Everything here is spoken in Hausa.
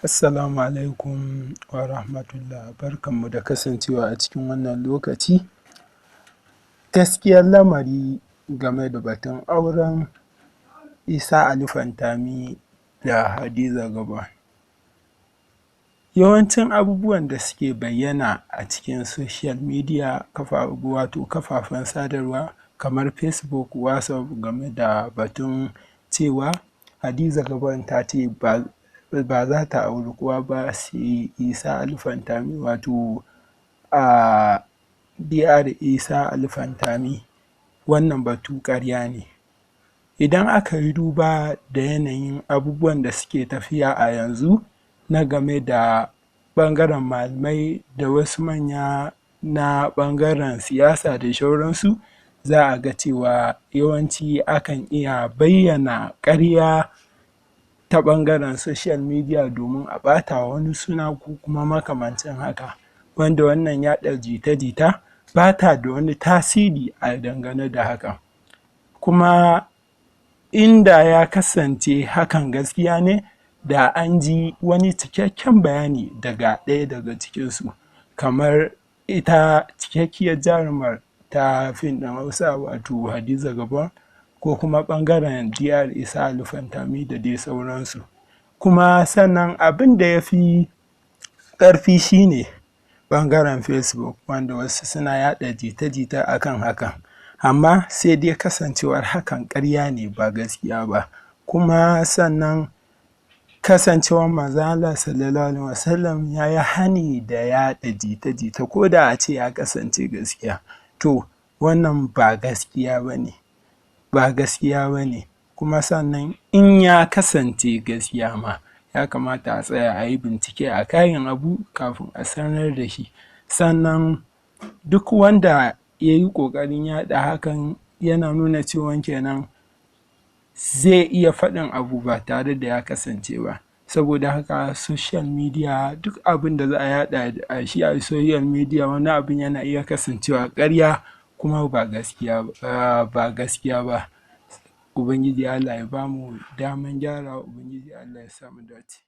Assalamu alaikum wa rahmatullah, barkanmu da kasancewa a cikin wannan lokaci. Gaskiyar lamari game da batun auren Isa Ali Fantami da Hadiza Gabon. Yawancin abubuwan da suke bayyana a cikin social media, wato kafafen sadarwa kamar Facebook, WhatsApp game da batun cewa Hadiza Gabon ta ce ba za ta auri kowa ba sai Isa Ali Fantami, wato Dr. Isa Ali Fantami, wannan batu ƙarya ne. Idan aka yi duba da yanayin abubuwan da suke tafiya a yanzu na game da ɓangaren malamai da wasu manya na ɓangaren siyasa da shauransu, za a ga cewa yawanci akan iya bayyana ƙarya ta ɓangaren social media domin a ɓata wa wani suna ko kuma makamancin haka, wanda wannan yaɗa jita-jita ba ta da wani tasiri a dangane da haka. Kuma inda ya kasance hakan gaskiya ne, da an ji wani cikakken bayani daga ɗaya daga cikinsu, kamar ita cikakkiyar jarumar ta fim ɗin Hausa, wato Hadiza Gabon, ko kuma ɓangaren Dr. Isa Ali Fantami da dai sauransu. Kuma sannan abin da ya fi ƙarfi shi ne ɓangaren Facebook, wanda wasu suna yaɗa jita-jita a kan hakan, amma sai dai kasancewar hakan ƙarya ne ba gaskiya ba. Kuma sannan kasancewar Manzon Allah sallallahu alaihi wasallam ya yi hani da yaɗa jita-jita ko da a ce ya kasance gaskiya, to wannan ba gaskiya ba ne, ba gaskiya ba ne. Kuma sannan in ya kasance gaskiya ma, ya kamata a tsaya a yi bincike a kayan abu kafin a sanar da shi. Sannan duk wanda ya yi ƙoƙarin yaɗa hakan yana nuna cewan kenan zai iya faɗin abu ba tare da ya kasance ba. Saboda haka social media, duk abin da za a yaɗa shi a social media, wani abun yana iya kasancewa ƙarya kuma ba gaskiya ba, gaskiya ba. Ubangiji Allah ya bamu daman gyarawa, Ubangiji Allah ya sa mu dace.